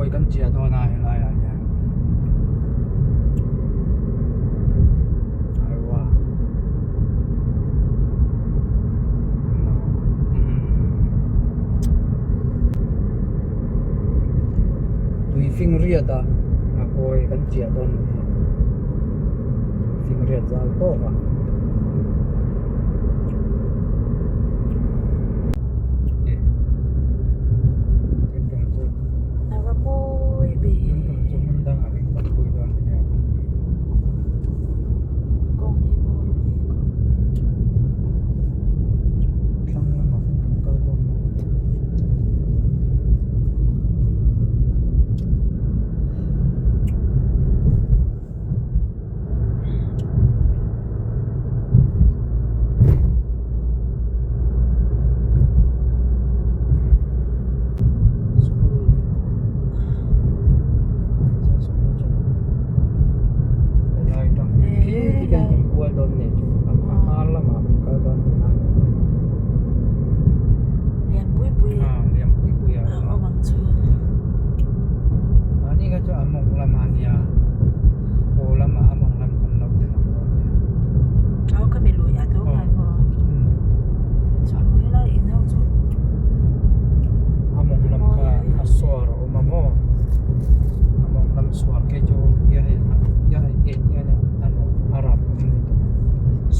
Kawi kan chiah dawn a helai ah hian aiwa tui fing riat a kawi kan chiah dawn a ni fing riat zau tawk a. Haw lamah a mawng lam kan lo ti lang dawn nia. Aw ka mi lui a tho ngai maw? Chu helai in ho chu. A mawng lam kha a suar a awm a maw? A mawng lam suar khi chu tia hei tia hei gate hian a a rap awm lutuk a.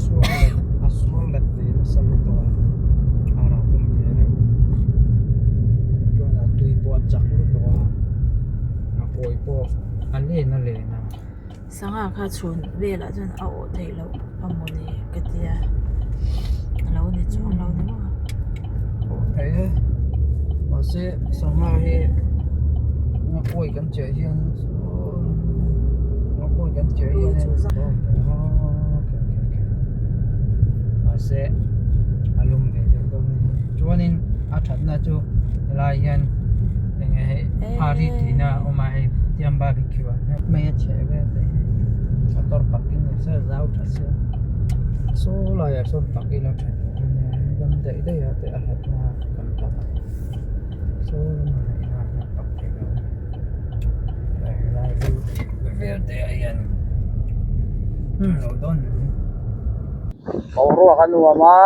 Suar let a suar let ve nasa lutuk a a rap awm ve reuh. Chuan a tui pawh a chak lutuk a a kawi pawh. A len a len a. Sangha kha chhun velah chuan a awh theih loh a mawni ka tia a lo ni chuang lo ni maw. Awh theih e mahse sangha hi ngakawi kan chiah hian ngakawi kan chiah hian mahse a lum ve deuh dawn a ni chuanin a thatna chu helai hian eng nge hei. Party tihna a awm a hei tiang barbecue ah hian hmei a chheh vel te hi motor parking ni se zau tha sia saw laiah sawn park ila tha tur a nia hei ram daih daih ah te a hlat na a kan park a saw lamah hei inah hian park theih loh a ni helai vel te ah hian lo dawn mai. Boruak a nuam a.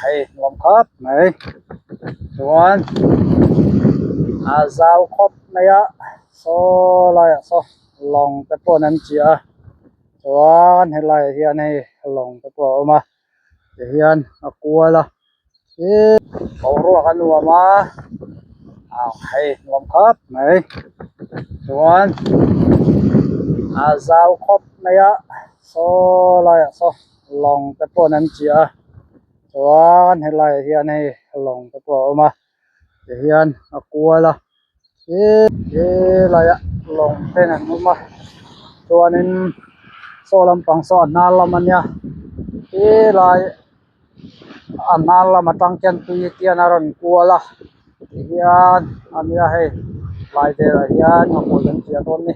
Hei nuam khawp mai chuan a zau khawp mai a saw laiah saw lawng te pawh an chiah a chuan helaiah hian hei lawng te pawh a awm a tihian a kual a ihh boruak a nuam a hei nuam khawp mai chuan a zau khawp mai a saw laiah saw. Lawng te pawh an chiah a chuan helaiah hian hei lawng te pawh a awm a tihian a kual a helaiah lawng ten an awm a chuanin saw lampang saw a hnar lam a nia helai a hnar lam atang khian tui te hian a rawn kual a tihian a nia hei tlai velah hian ngahpawh an chiah dawn a ni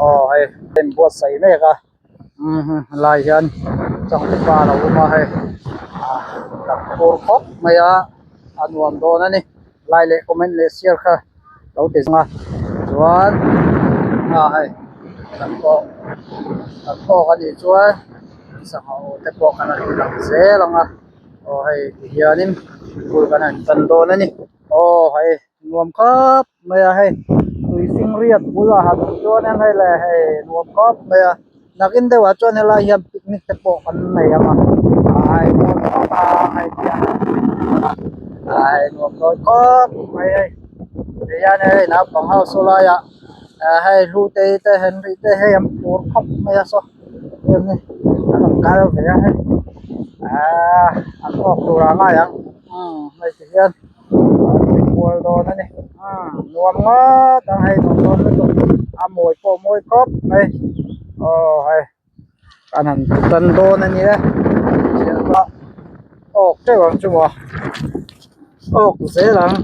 aw hei a inbuatsaih mek a. Helai hian changtupa a lo awm a hei ah kan phur khawp mai a a nuam dawn a ni like leh comment leh share kha lo ti zawng a chuan ah hei kan pawh kan tawk a nih chuan sangha aw te pawh kan han ti lang zel ang a aw hei ti hianin bul kan han tan dawn a ni aw hei. Nuam khawp mai a hei tui fing riat bulah han awm chuan in hei le hei nuam khawp mai a nakin deuhah chuan helai hian picnic te pawh kan nei ang a ai nuam khawp a hei ai nuam dawn khawp mai hei tihian hei naupang ho saw laiah hei hlute te henry te hei an phur khawp mai a saw heng hi an rawn kal ve a hei ahh an awk tur ah ngai ang hei tihian. Kual dawn a ni nuam ngawt ang hei nuam dawn lutuk a mawi pawh mawi khawp mai aw hei kan han tan dawn a nia awk teuh ang chu maw awk zel ang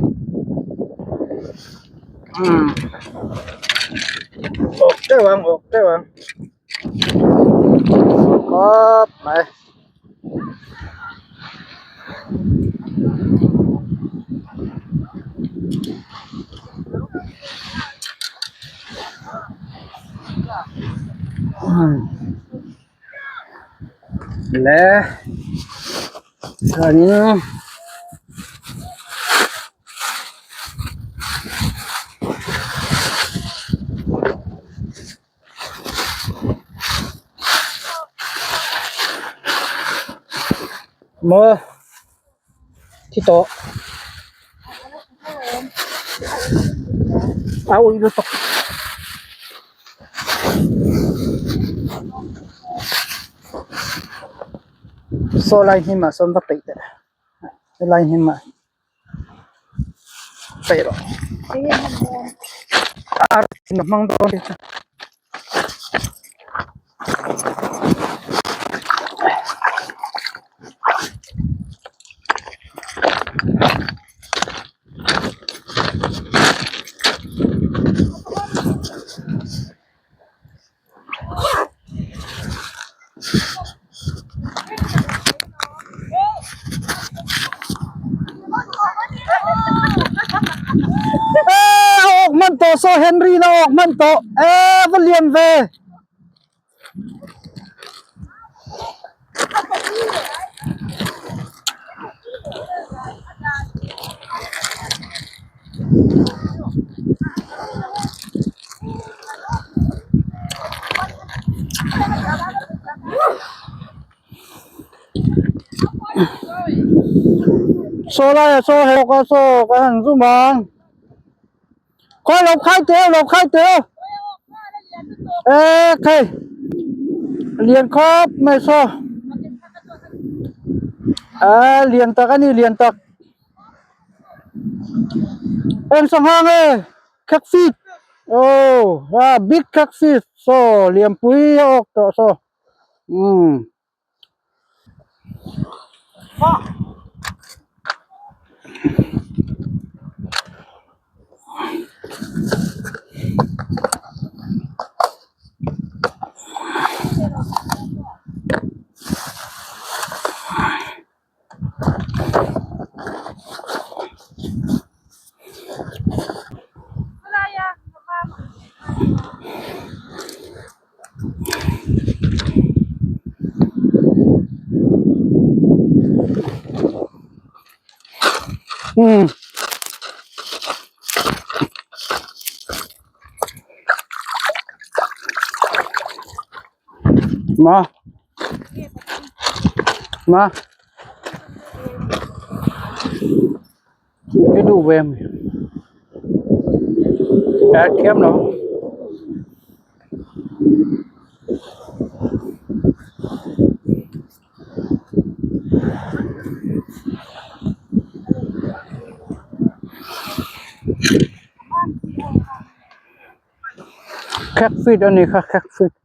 umm awk teuh ang awk teuh ang khawp mai. Le chuanin maw thi tawh a ui lutuk. Saw lai hnim ah sawn va peih teh helai hnim ah peih rawh ar a hmang dawn tih chu. Awk hman tawh saw Henry na awk hman tawh e va lian ve. Saw laiah saw hawk a saw ka han zum a khawi lo khai teh lo khai teh e khai lian khawp mai saw a lian tak a ni lian tak. Eng sangha nge catfish aw a big catfish saw lianpui a awk tawh saw umm. Hmm. Ma. Ma. I duh ve ami? A thiam lo. Catfish a ni kha catfish.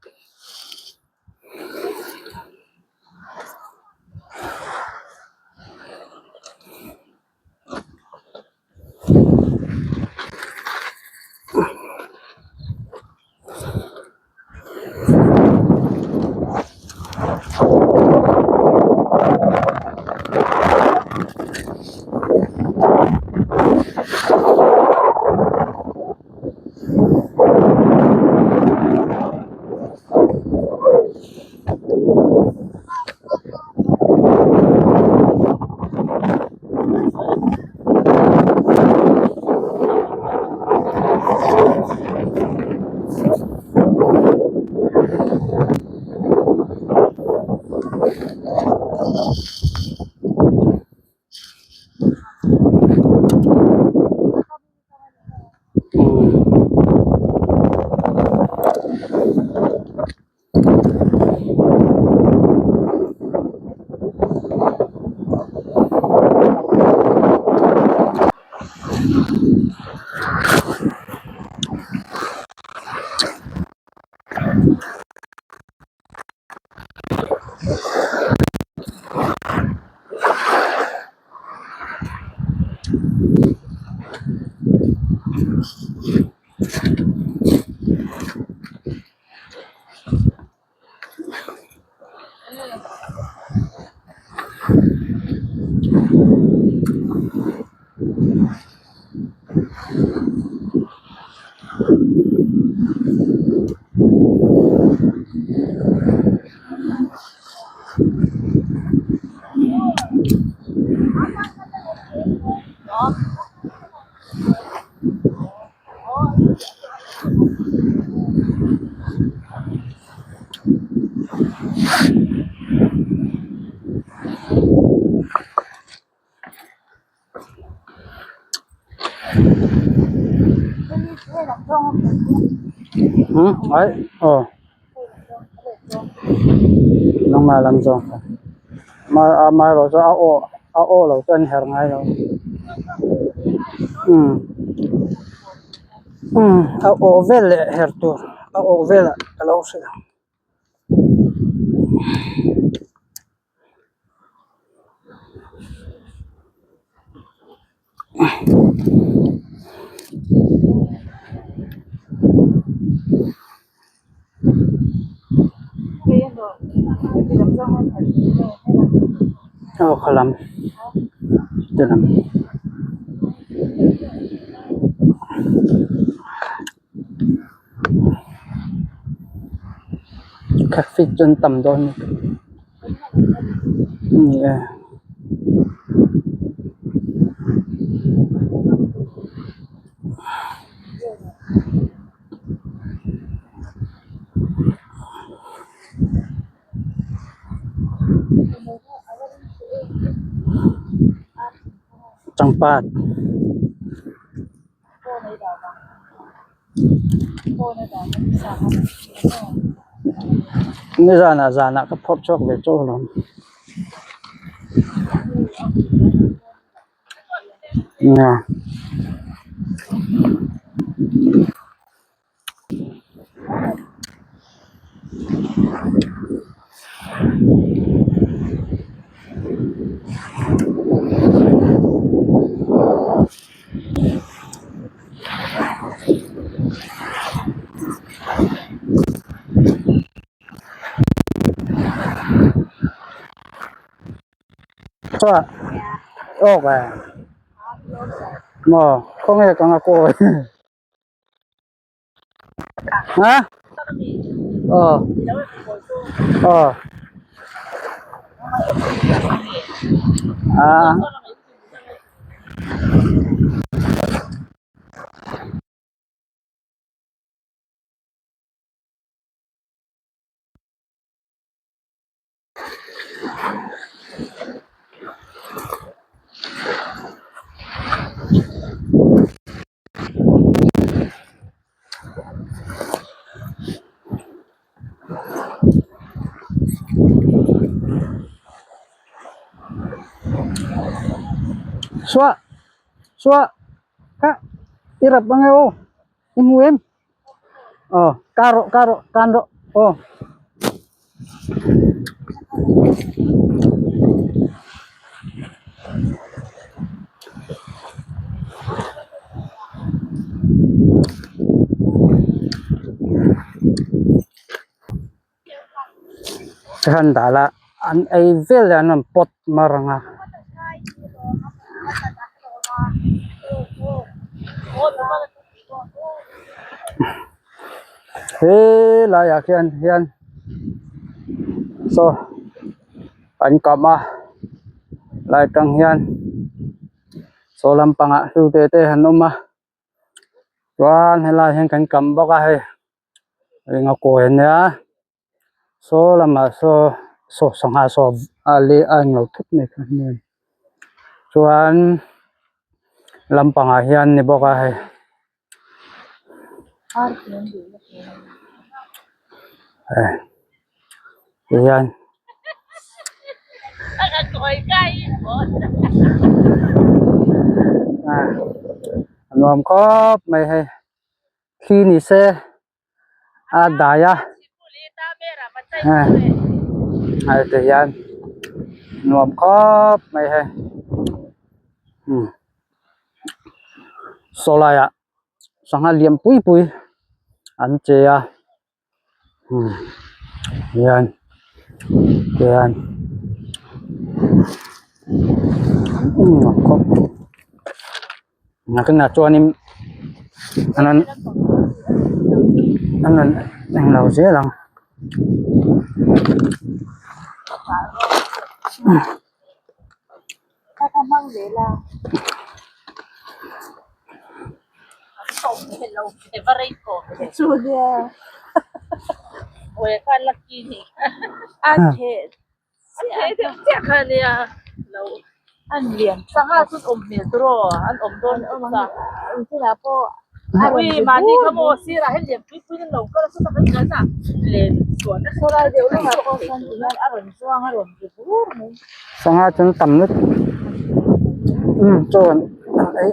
Hmm ai aw nangmah lam zawng kha amaherawh chu a aw a aw lo chuan her ngai lo umm umm a aw vel leh her tur a aw velah ka lo hrilh ang. Aw khalam ti lam. Traffic chu an tam dawn a ni e. Changpat. Nizanah zanah ka phawrh chhuak ve chauh alawm. Nia. Chuan awk e maw khawnge ka nga kawi. Ha aw aw ah. Suah suah kha i rap ang e aw i hmu em aw kar rawh kar rawh kan rawh aw. Tikhan dah la an ei vel leh an rawn pawt mar ang a. He laiah khian hian saw an kam a lai tang hian saw lampangah hlute te an awm a chuan helaiah hian kan kam bawk a hei eng a kawi ania saw lamah saw saw sangha saw a leh a englo thut mai kha chuan lampangah hian ni bawk a hei. Tihian a nuam khawp mai hei thli ni se a dai a hei tihian nuam khawp mai hei umm. Saw laiah sangha lian pui pui an che a hian tihian khawp nakinah chuanin an rawn an rawn englo zel ang. Chiah kha ania lo an lian sangha chu an awm hmel tawh an awm dawn ang chutah pawh ui mahni kha maw sirah hian lian pui pui in an lo kal a chutah kan kal na len chuan nasa Khawlai deuh lamah pawh sawn tihian a rawn chuang a rawn ri bur mai. Sangha chu an tam lutuk umm chaw an ei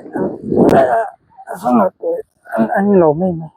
sangha an lo mai mai.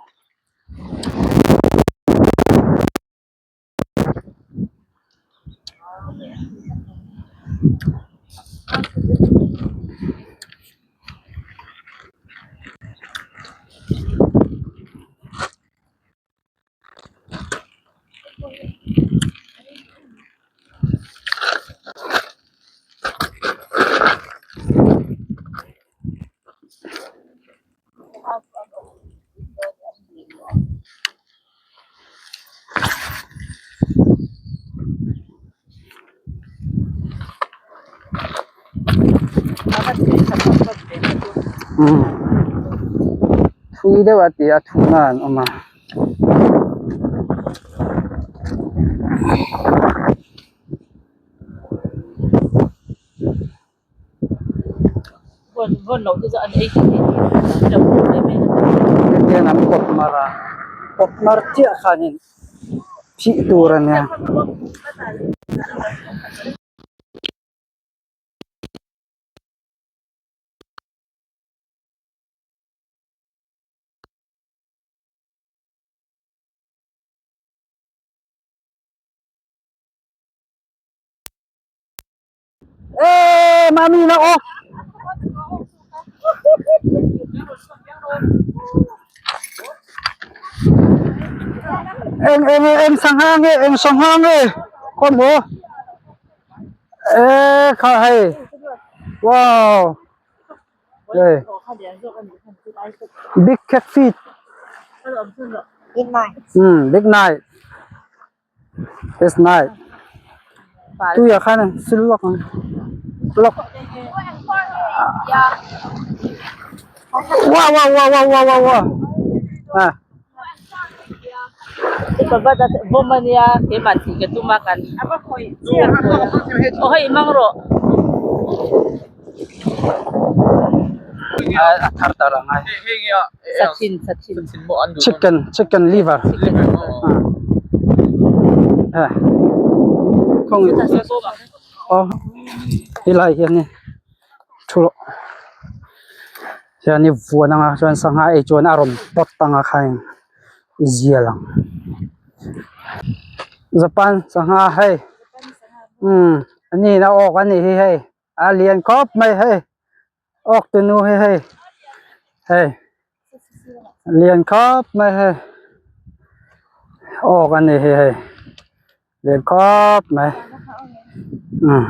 Thui deuh a ti a thuna an awm a. Hetiang an kawt mar a kawt mar chiah khanin thih tur a nia. Ê mami na ô em em em sang hang e em sang hang e con bố ê kha hay wow đây big catfish ừ big night This night. Tuiah khan sil lawk ang lawk. Wow wow wow wow wow wow wow. Ah. Bawm a nia keimah tih ka tum a kan aw hei mang rawh. A thar tar ang ai. Sachin sachin. Chicken chicken liver. Ah. Kawng aw helai hian ni thu rawh hian i vuan anga chuan sangha ei chuan a rawn pawt anga khain i zial ang Japan sangha hei umm ani in a awk a nih hi hei. A lian khawp mai hei awk tu nu hi hei hei lian khawp mai hei awk a ni hi hei lian khawp mai umm.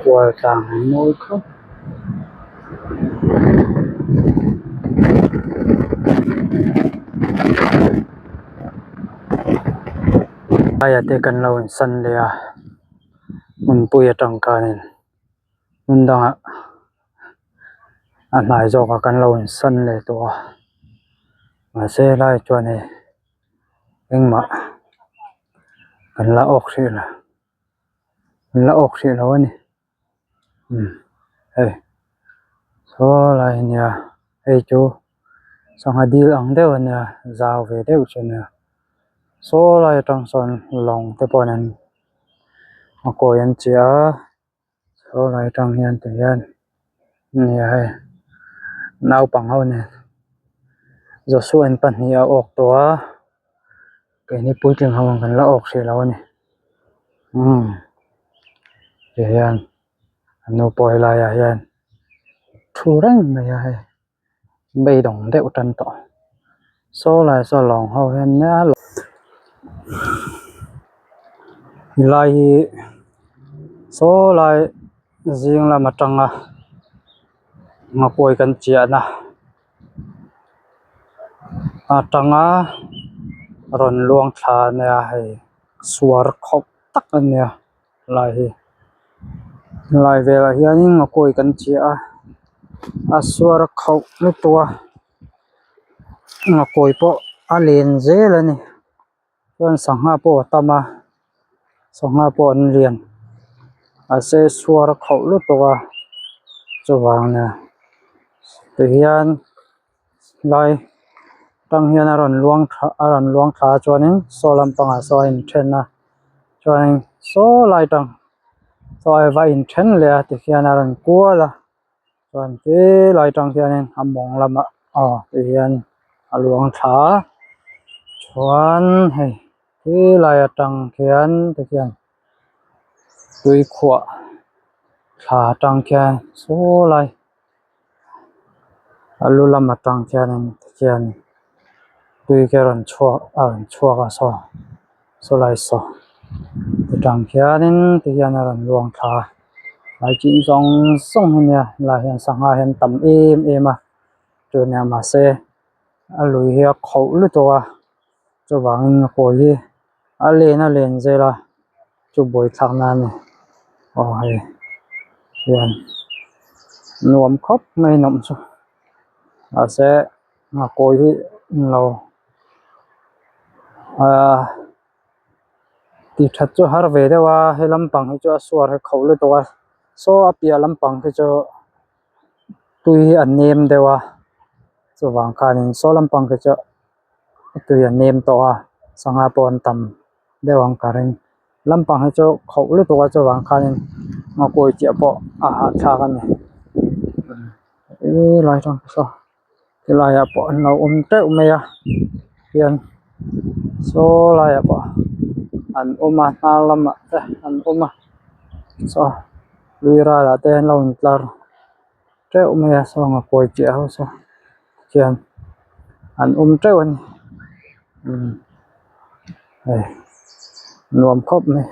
Kual tlang hi mawi khawp. Aia te kan lo insan leh a hmunpui atang khanin hmun dangah a hnai zawkah kan lo insan leh tawh a mahse helai chuan hei engmah kan la awk hrih lo kan la awk hrih lo a ni umm hei saw lai a nia hei chu sangha dil ang deuh a nia zau ve deuh chu a nia saw lai atang sawn lawng te pawh an a kawi an chiah a saw lai atang hian ti hian nia hei naupang ho nen Joshua in pahnih a awk tawh a keini puitling ho ang kan la awk hrih lo a ni umm ti hian a nu pawh helaiah hian thu reng mai a hei beidawng deuh tan tawh saw lai saw lawng ho hian nia helai hi saw lai zing lam atanga nghakuai kan chiahna atanga rawn luang thla a nia hei suar khawp tak a nia lai hi helai velah hianin nghakuai kan chiah a a suar khauh lutuk a nghakuai pawh a len zel a ni chuan sangha pawh a tam a sangha pawh an lian mahse suar a khauh lutuk a chuvang nia tihian lai tang hian a rawn luang thla a rawn luang thla a chuanin saw lampangah saw a inthen a chuanin saw lai tang saw a va inthen leh a tikhian a rawn kual a chuan ti lai tang hianin a mawng lamah aw tihian a luang thla a chuan hei ti lai atang khian tikhian tui khuah thla atang khian saw lai. A lu lam atang khianin tikhian tui khi a rawn chhuak a rawn chhuak a saw saw lai saw atang khianin tikhian a rawn luang thla a tlai chin zawng zawng hi nia helaiah hian sangha hi an tam em em a chunia mahse a lui hi a khauh lutuk a chuvangin a kawi hi a len a len zel a chu buaithlak na a ni aw hei hian nuam khawp mai nawm chu mahse nghakuai hi englo ahh tih that chu har ve deuh a he lampang hi chu a suar hi khauh lutuk a saw a piah lampang khi chu tui hi a nem deuh a chuvang khanin saw lampang khi chu tui a nem tawh a sangha pawh an tam deuh ang ka ring lampang hi chu khauh lutuk a chuvang khanin nghakuai chiah pawh a hahthlak a ni helai tang saw helaiah pawh an lo awm teuh mai a hian saw laiah pawh an awm a hnar lamah te an awm a saw lui ralah te an lo intlar teuh mai a saw nghakuai chiah ho saw khian an awm teuh a ni umm hei nuam khawp mai.